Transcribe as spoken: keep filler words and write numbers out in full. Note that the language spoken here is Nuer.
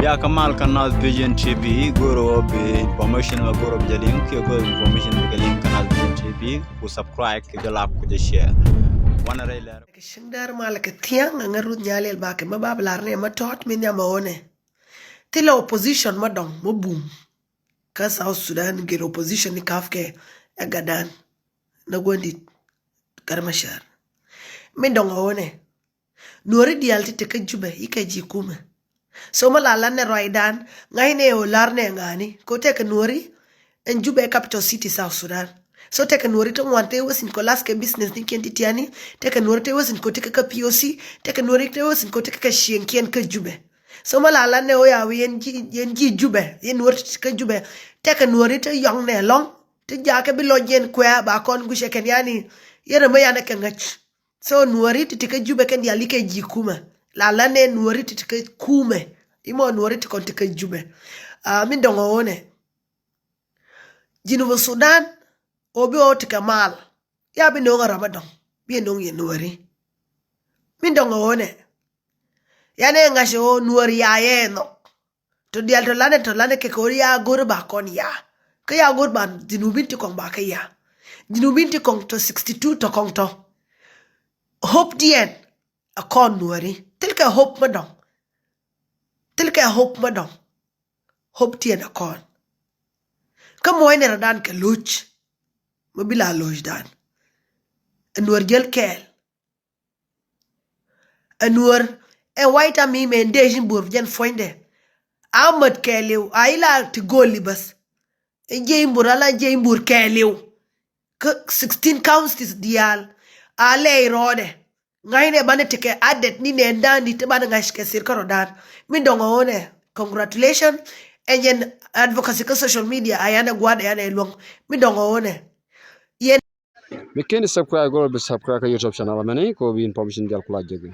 Ya kamal kä Naath Vision T V, goro bi information ma goro bi jɛ liŋ, kiɛ goro bi information bi jɛ liŋ kä Naath Vision T V, ku subscribe, kiɛ jɛ like, ku jɛ share. Wanɛ rɛy lɛr. Kɛ cieŋ däär mal kɛ thiaŋ, ŋa Ruth Nyaliɛl Bakɛ, ma ba bi lar nɛ ma tɔt mi nhiam ɛ ɣöö nɛ. Thilɛ opposition ma dɔŋ ma bum kä South Sudan, gɛr opposition ni kafkɛ ɛ gadan na guandit Gat Machar. Mi dɔŋ ɛ ɣöö nɛ. Nuɔri diaal ti te kä Jubɛ i̱ kɛ ji̱ kumɛ. So ma la lan nɛ ruacdan, ŋa̱cnɛ ɣöö lar nɛ ŋa̱ni ko tekɛ Nuɔri. Ɛn Jubɛ capital city South Sudan. So tekɛ Nuɔri ti ŋuan te wä thi̱n ko lath kɛ business ni kiɛn ti tiani. Tekɛ Nuɔri te wä thi̱n ko ti kɛ kä P O C. Tekɛ Nuɔri te wä thi̱n ko ti kɛ kä cieŋ kiɛn kä Jubɛ. So ma la lan nɛ ɣöö ya wi̱i̱ yɛn ji̱, yɛn ji̱ Jubɛ, yɛn Nuɔri ti kä Jubɛ. Tekɛ Nuɔri te yɔŋ nɛ lɔŋ ti jakä bi lɔc yɛn kuɛ ba kɔn guicɛ kɛn yani. Yɛn rɛ mä yanɛ kɛ ŋäc. So Nuɔri ti ti kä Jubɛ kɛn diaal i̱ kɛ ji̱ kumɛ. La la nɛ Nuɔri ti ti kä kumɛ. Imɔ Nuɔri ti kɔn ti kä Jubɛ. Ah, mi dɔŋ ɣöö nɛ. Jinub Sudan ɣöö bi ɣöö ti kɛ mal. Ya bi no̱o̱ŋ a ram a dɔŋ. Bi ɛ no̱o̱ŋ yɛ Nuɔri. Mi dɔŋ ɣöö nɛ. Ya nɛ ŋa̱c ɣöö Nuɔri ya yɛ nhɔk. Tɔ diaal tɔ lanɛ, tɔ lanɛ kɛ kɛ ɣöö ya go̱r ba kɔn ya. Kä ya go̱r ba Jinubin ti kɔŋ ba kä ya. Jinubin ti kɔŋ tɔ sixty two tɔ kɔŋ tɔ. Hope diɛn a kɔn Nuɔri. Thil kɛ hope ma dɔŋ. Thil kɛ hope ma dɔŋ. Hope diɛn a kɔn. Kä muɔcnɛ rɔ̱dan kɛ lo̱c. Ma bi la lo̱cdan. Ɛ Nuɔr jäl kɛɛl. Ɛ Nuɔr ɛ wa̱i̱ tam mi mɛ ndee ji̱ mbur jɛn puɔ̱nydɛ. A mät kɛɛliw a ila ti goli bäth. Ɛ jiɛ imbur ala jiɛ imbur kɛɛliw. Kä sixteen counties diaal a lɛy rɔɔdɛ. Ŋa̱cnɛ banɛ tekɛ adet ni nɛn dan di ti banɛ ŋa̱c kɛ thir kärɔ̱dan. Mi dɔŋ ɣöö nɛ congratulation. Ɛ jɛn advocacy kä social media a yanɛ gua̱a̱dɛ yanɛ luɔ̱ŋ. Mi dɔŋ ɣöö nɛ yɛn Mi keni subscribe, goro bi subscribe kä YouTube channel mɛni ko bi information dial kula jegi.